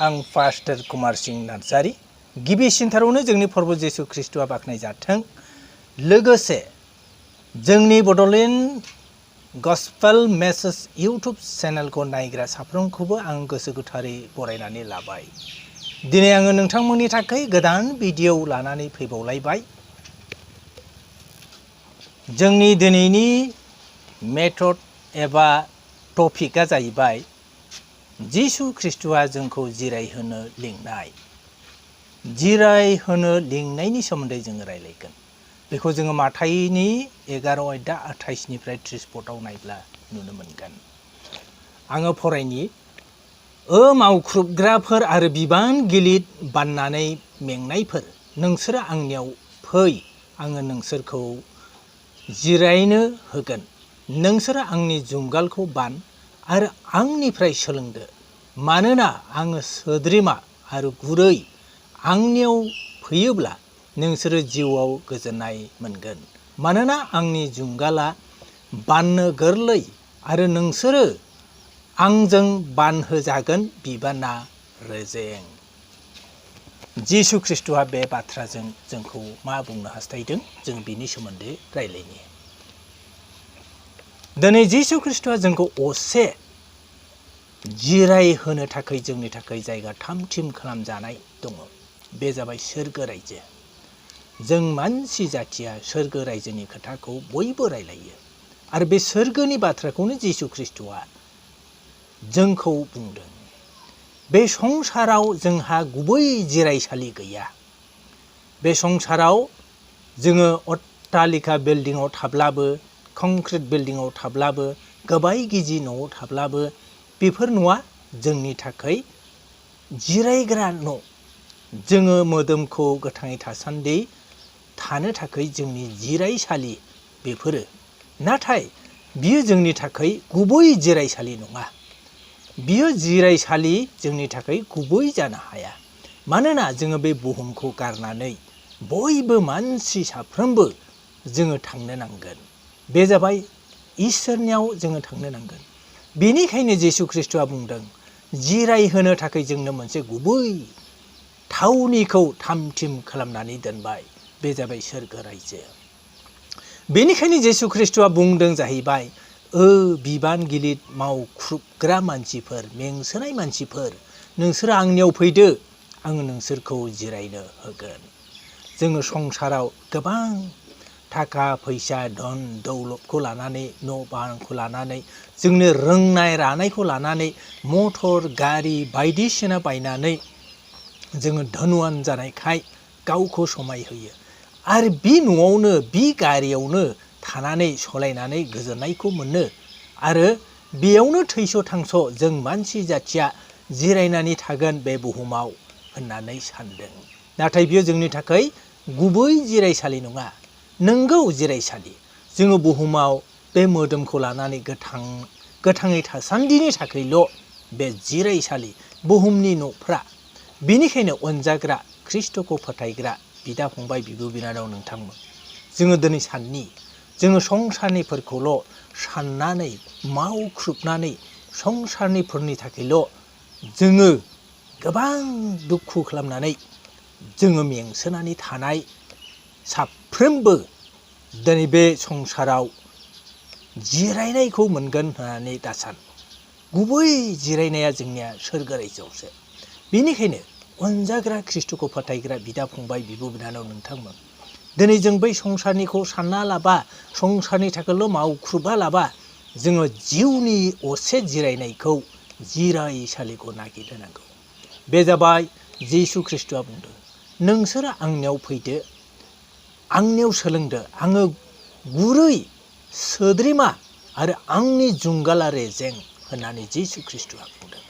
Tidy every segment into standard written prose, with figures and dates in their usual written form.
आं पास्टर कुमार सिंह नार्जारी गिबिसिनथारावनो जोंनि प्रभु जिसु ख्रिस्टआ बाख्नाय जाथों लोगोसे जोंनि बड'लेण्ड गस्पेल मेसेज इउट्युब चेनेलखौ नायग्रा साफ्रोमखौबो आं गोसो गोथारै बरायनानै लाबाय। दिनै आङो नोंथांमोननि थाखाय गोदान भिडिअ लानानै फैबावलायबाय। जोंनि दिनैनि मेथड एबा टपिकआ जाहैबाय जिसु ख्रिस्टआ जोंखौ जिरायहोनो लिंनाय। जिरायहोनो लिंनायनि सोमोन्दै जोङो रायलायगोन। बेखौ जोङो माथाइनि 11:28 30 पदआव नायब्ला नुनो मोनगोन। आङो फरायनि मावख्रुबग्राफोर आरो बिबान गिलिर बाननानै मेंनायफोर, नोंसोरो आंनियाव फै, आङो नोंसोरखौ जिरायनो होगोन। नोंसोरो आंनि जुंगालखौ बान आरो आंनिफ्राय सोलोंदो, मानोना आङो सोद्रोमा आरो गुरै। आंनियाव फैयोब्ला नोंसोरो जिउआव गोजोननाय मोनगोन, मानोना आंनि जुंगाला बाननो गोरलै आरो नोंसोरो आंजों बानहोजागोन बिबाना रेजें। जिसु ख्रिस्टआ बे बाथ्राजों जोंखौ मा बुंनो हास्थायदों, जों बिनि सोमोन्दै रायलायनि। दिनै जिसु ख्रिस्टआ जोंखौ असे जिरायहोनो थाखाय जोंनि थाखाय जायगा थाम-थिम खालामजानाय दङ। बे जाबाय सोरगो रायजो। जों मानसि जाथिया सोरगो रायजोनि खोथाखौ बयबो रायलायो आरो बे सोरगोनि बाथ्राखौनो जिसु ख्रिस्टआ जोंखौ बुंदों। बे संसाराव जोंहा गुबै जिरायसालि गैया। बे संसाराव जोङो अट्टालिका बिल्डिंआव थाब्लाबो, कंक्रिट बिल्डिंआव थाब्लाबो, गोबाय गिजि न'आव थाब्लाबो, बेफोर न'आ जोंनि थाखाय जिरायग्रा न'। जोङो मोदोमखौ गोथाङै थासान्दि थानो थाखाय जोंनि जिरायसालि बेफोरो। नाथाय बियो जोंनि थाखाय गुबै जिरायसालि नङा। बियो जिरायसालि जोंनि थाखाय गुबै जानो हाया। मानोना जोङो बे बुहुमखौ गारनानै बयबो मानसि साफ्रोमबो जोङो थांनो नांगोन। बे जाबाय इसोरनियाव जोङो थांनो नांगोन। बेनिखायनो जिसु ख्रिस्टआ बुंदों, जिरायहोनो थाखाय जोंनो मोनसे गुबै थावनिखौ थाम-थिम खालामनानै दोनबाय। बे जाबाय सोरगो रायजो। बेनिखायनो जिसु ख्रिस्टआ बुंदों जाहैबाय, बिबान गिलिर मावख्रुबग्रा मानसिफोर, मेंसोनाय मानसिफोर, नोंसोरो आंनियाव फैदो, आङो नोंसोरखौ जिरायनो होगोन। जोङो संसाराव गोबां थाखा फैसा, धन दौलतखौ लानानै, न' बांखौ लानानै, जोंनो रोंनाय रानायखौ लानानै, मटर गारि बायदिसिना बायनानै जोङो धनुवान जानायखाय गावखौ समायहोयो आरो बि न'आवनो, बि गारियावनो थानानै सलायनानै गोजोननायखौ मोनो आरो बेयावनो थैस' थांस' जों मानसि जाथिया जिरायनानै थागोन बे बुहुमाव होननानै सानदों। नाथाय बियो जोंनि थाखाय गुबै जिरायसालि नङा। नंगौ जिरायसालि। जोङो बुहुमाव बे मोदोमखौ लानानै गोथाङै थासान्दिनि थाखायल' बे जिरायसालि बुहुमनि न'फ्रा। बेनिखायनो अनजाग्रा, ख्रिस्टखौ फोथायग्रा बिदा फंबाय, बिब' बिनानाव नोंथांमोन, जोङो दिनै साननि, जोङो संसारनिफोरखौल' साननानै मावख्रुबनानै संसारनिफोरनि थाखायल' जोङो गोबां दुखु खालामनानै जोङो मेंसोनानै थानाय साफ्रोमबो दिनै बे संसाराव जिरायनायखौ मोनगोन होननानै दासान। गुबै जिरायनाया जोंनिया सोरगो रायजोआवसो। बेनिखायनो अनजाग्रा ख्रिस्टखौ फोथायग्रा बिदा फंबाय, बिब' बिनानाव नोंथांमोन, दिनै जों बै संसारनिखौ सानना लाबा, संसारनि थाखायल' मावख्रुबा लाबा, जोङो जिउनि असे जिरायनायखौ, जिरायसालिखौ नागिरनांगौ। बे जाबाय जिसु ख्रिस्टआ बुंदों, नोंसोरो आंनियाव फैदो, आंनियाव सोलोंदो, आङो गुरै, सोद्रोमा आरो आंनि जुंगाला रेजें होननानै जिसु ख्रिस्टआ बुंदों।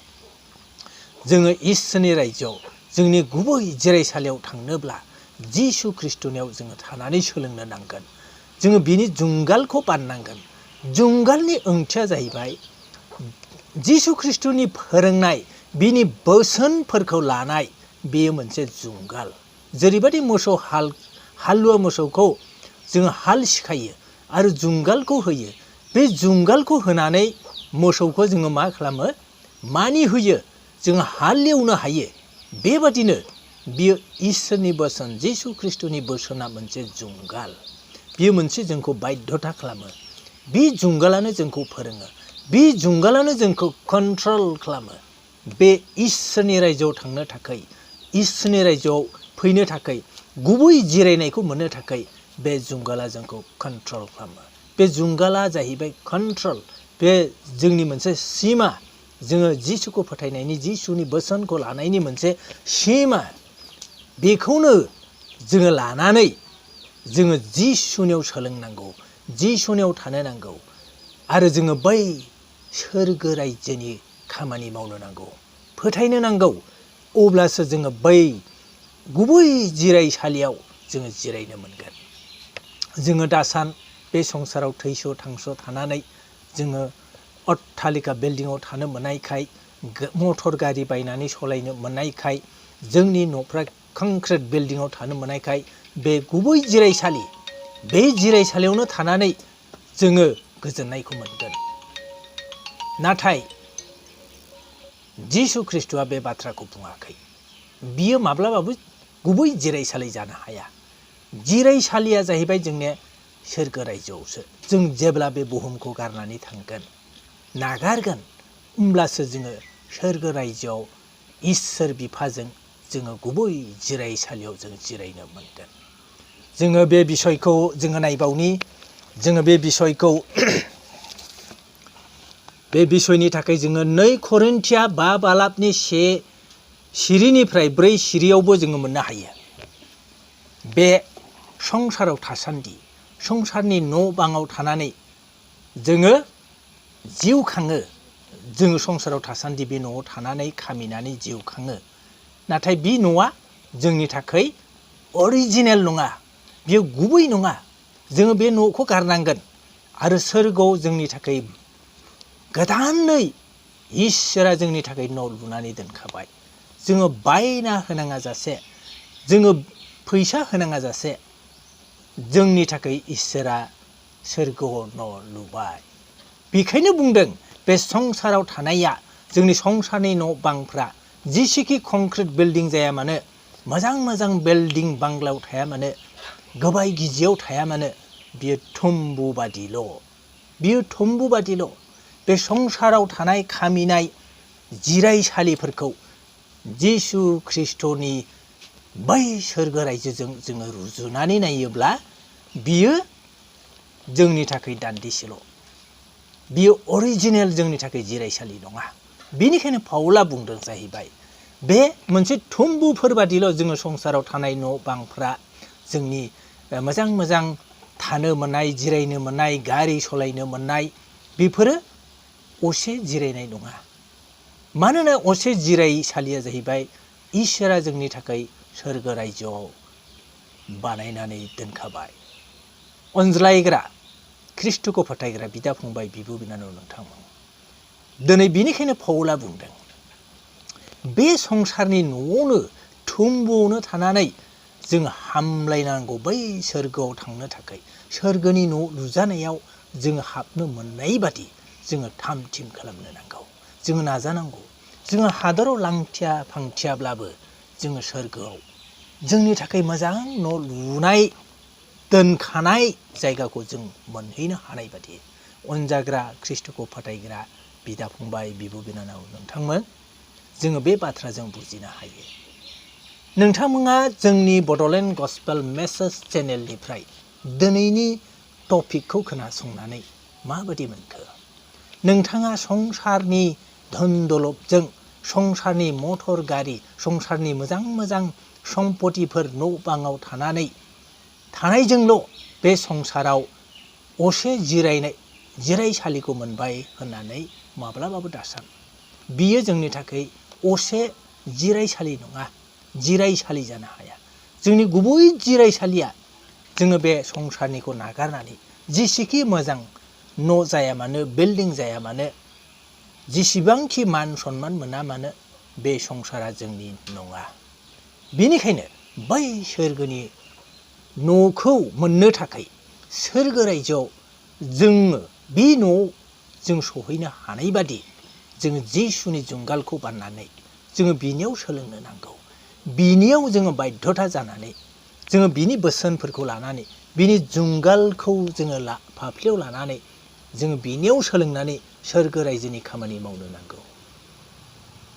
जोङो इसोरनि रायजोआव, जोंनि गुबै जिरायसालियाव थांनोब्ला जिसु ख्रिस्टनियाव जोङो थानानै सोलोंनो नांगोन। जोङो बिनि जुंगालखौ बाननांगोन। जुंगालनि ओंथिया जाहैबाय जिसु ख्रिस्टनि फोरोंनाय, बिनि बोसोनफोरखौ लानाय, बेयो मोनसे जुंगाल। जेरैबायदि मोसौ हालुवा मोसौखौ जोङो हाल सिखायो आरो जुंगालखौ होयो, बे जुंगालखौ होनानै मोसौखौ जोङो मा खालामो, मानि होयो। जों हालेवनो हायो। बेबादिनो बियो इसोरनि बोसोन, जिसु ख्रिस्ट'नि बोसोना मोनसे जुंगाल। बियो मोनसे जोंखौ बाध्यता खालामो। बे जुंगालानो जोंखौ फोरोङो। बे जुंगालानो जोंखौ कन्ट्रल खालामो। बे इसोरनि रायजोआव थांनो थाखाय, इसोरनि रायजोआव फैनो थाखाय, गुबै जिरायनायखौ मोननो थाखाय बे जुंगाला जोंखौ कन्ट्रल खालामो। बे जुंगाला जाहैबाय कन्ट्रल। बे जोंनि मोनसे सिमा। जोङो जिसुखौ फोथायनायनि, जिसुनि बोसोनखौ लानायनि मोनसे सिमा। बेखौनो जोङो लानानै जोङो जिसुनियाव सोलोंनांगौ, जिसुनियाव थानो नांगौ आरो जोङो बै सोरगो रायजोनि खामानि मावनो नांगौ, फोथायनो नांगौ। अब्लासो जोङो बै गुबै जिरायसालियाव जोङो जिरायनो मोनगोन। जोङो दासान बे संसाराव थैस' थांस' थानानै जोङो अट्टालिका बिल्डिंआव थानो मोननायखाय, मटर गारि बायनानै सालायनो मोननायखाय, जोंनि न'फ्रा कंक्रिट बिल्डिंआव थानो मोननायखाय बे गुबै जिरायसालि, बे जिरायसालियावनो थानानै जोङो गोजोननायखौ मोनगोन। नाथाय जिसु ख्रिस्ट'आ बे बाथ्राखौ बुङाखै। बियो माब्लाबाबो गुबै जिरायसालि जानो हाया। जिरायसालिया जाहैबाय जोंने सोरगो रायजोआवसो। जों जेब्ला बे बुहुमखौ गारनानै थांगोन, नागारगोन, होमब्लासो जोङो सोरगो रायजोआव इसोर बिफाजों जोङो गुबै जिरायसालियाव जों जिरायनो मोनगोन। जोङो बे बिसयखौ जोङो नायबावनि। जोङो बे बिसयखौ बे बिसयनि थाखाय जोङो 2 करिन्थिया 5 बालाबनि 1 सिरिनिफ्राय 4 सिरियावबो जोङो मोननो हायो। बे संसाराव थासान्दि, संसारनि न' बाङाव थानानै जोङो जिउ खाङो। जोङो संसाराव थासान्दि बे न'आव थानानै खामिनानै जिउ खाङो। नाथाय बे न'आ जोंनि थाखाय अरिजिनेल नङा, बियो गुबै नङा। जोङो बे न'खौ गारनांगोन आरो सोरगोआव जोंनि थाखाय गोदानै इसोरा जोंनि थाखाय न' लुनानै दोनखाबाय। जोङो बायना होनाङा जासे, जोङो फैसा होनाङा जासे जोंनि थाखाय इसोरा सोरगोआव न' लुबाय। बेखायनो बुंदों बे संसाराव थानाया, जोंनि संसारनि न' बांफ्रा जेसेखि कंक्रिट बिल्डिं जाया मानो, मोजां मोजां बिल्डिं बांलायाव थाया मानो, गोबाय गिजियाव थाया मानो, बियो थुम्बु बादिल'। बियो थुम्बु बादिल'। बे संसाराव थानाय खामिनाय जिरायसालिफोरखौ जिसु ख्रिस्ट'नि बै सोरगो रायजोजों जोङो रुजुनानै नायोब्ला बियो जोंनि थाखाय दान्दिसेल'। बियो अरिजिनेल जोंनि थाखाय जिरायसालि नङा। बेनिखायनो पाउला बुंदों जाहैबाय, बे मोनसे थुम्बुफोर बादिल' जोङो संसाराव थानाय न' बांफ्रा, जोंनि मोजां मोजां थानो मोननाय, जिरायनो मोननाय, गारि सालायनो मोननाय, बेफोरो असे जिरायनाय नङा। मानोना असे जिरायसालिया जाहैबाय इसोरा जोंनि थाखाय सोरगो रायजोआव बानायनानै दोनखाबाय। अनज्लायग्रा, ख्रिस्ट'खौ फोथायग्रा बिदा फंबाय, बिब' बिनानाव नोंथांमोन, दिनै बेनिखायनो पाउला बुंदों, बे संसारनि न'आवनो, थुम्बुआवनो थानानै जों हामलायनांगौ बै सोरगोआव थांनो थाखाय। सोरगोनि न' लुजानायाव जोङो हाबनो मोननाय बादि जोङो थाम थिम खालामनो नांगौ। जोङो नाजानांगौ। जोङो हादराव लांथिया फांथियाब्लाबो जोङो सोरगोआव जोंनि थाखाय मोजां न' लुनाय दोनखानाय जायगाखौ जों मोनहैनो हानाय बादि। अनजाग्रा, ख्रिस्ट'खौ फोथायग्रा बिदा फंबाय, बिब' बिनानाव नोंथांमोन, जोङो बे बाथ्राजों बुजिनो हायो। नोंथांमोना जोंनि बड'लेण्ड गस्पेल मेसेज चेनेलनिफ्राय दिनैनि टपिकखौ खोनासंनानै माबादि मोनखो? नोंथाङा संसारनि धोन दौलतजों, संसारनि मटर गारि, संसारनि मोजां मोजां सम्पतिफोर न' बाङाव थानायजोंल' बे संसाराव असे जिरायसालिखौ मोनबाय होननानै माब्लाबाबो दासान। बियो जोंनि थाखाय असे जिरायसालि नङा, जिरायसालि जानो हाया। जोंनि गुबै जिरायसालिया जोङो बे संसारनिखौ नागारनानै, जेसेखि मोजां न' जाया मानो, बिल्डिं जाया मानो, जेसेबांखि मान सन्मान मोना मानो, बे संसारा जोंनि नङा। बेनिखायनो बै सोरगोनि न'खौ मोननो थाखाय सोरगो रायजोआव जोङो बे न'आव जों सहैनो हानाय बादि जोङो जिसुनि जुंगालखौ बाननानै जोङो बिनियाव सोलोंनो नांगौ। बिनियाव जोङो बाध्यता जानानै जोङो बिनि बोसोनफोरखौ लानानै बिनि जुंगालखौ जोङो फाफ्लियाव लानानै जोङो बिनियाव सोलोंनानै सोरगो रायजोनि खामानि मावनो नांगौ।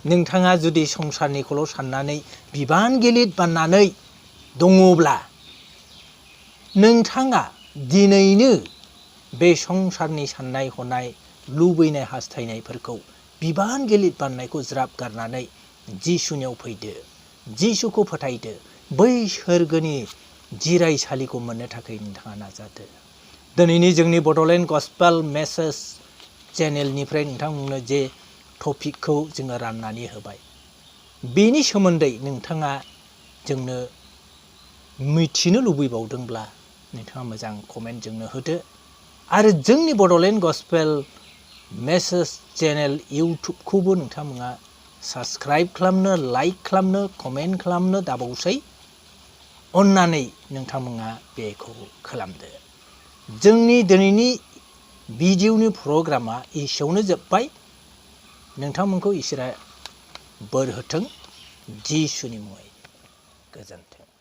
नोंथाङा जुदि संसारनिखौल' साननानै बिबान गिलिर बाननानै दङब्ला नोंथाङा दिनैनो बे संसारनि साननाय हनाय लुबैनाय हास्थायनायफोरखौ बिबान गिलिर बाननायखौ ज्राब गारनानै जिसुनियाव फैदो, जिसुखौ फोथायदो, बै सोरगोनि जिरायसालिखौ मोननो थाखाय नोंथाङा नाजादो। दिनैनि जोंनि बड'लेण्ड गस्पेल मेसेज चेनेलनिफ्राय नोंथांमोननो जे टपिकखौ जोङो राननानै होबाय, बेनि सोमोन्दै नोंथाङा जोंनो मिथिनो लुबैबावदोंब्ला नोंथाङा मोजां कमेन्टजोंनो होदो। आरो जोंनि बड'लेण्ड गस्पेल मेसेज चेनेल इउटुबखौबो नोंथांमोना साबस्क्राइब खालामनो, लाइक खालामनो, कमेन्ट खालामनो दाबावसै। अन्नानै नोंथांमोना बेखौ खालामदो। जोंनि दिनैनि भिडिअनि प्रग्रामा एसेयावनो जोब्बाय। नोंथांमोनखौ इसोरा बोर होथों जिसुनि मुङै। गोजोन्थों।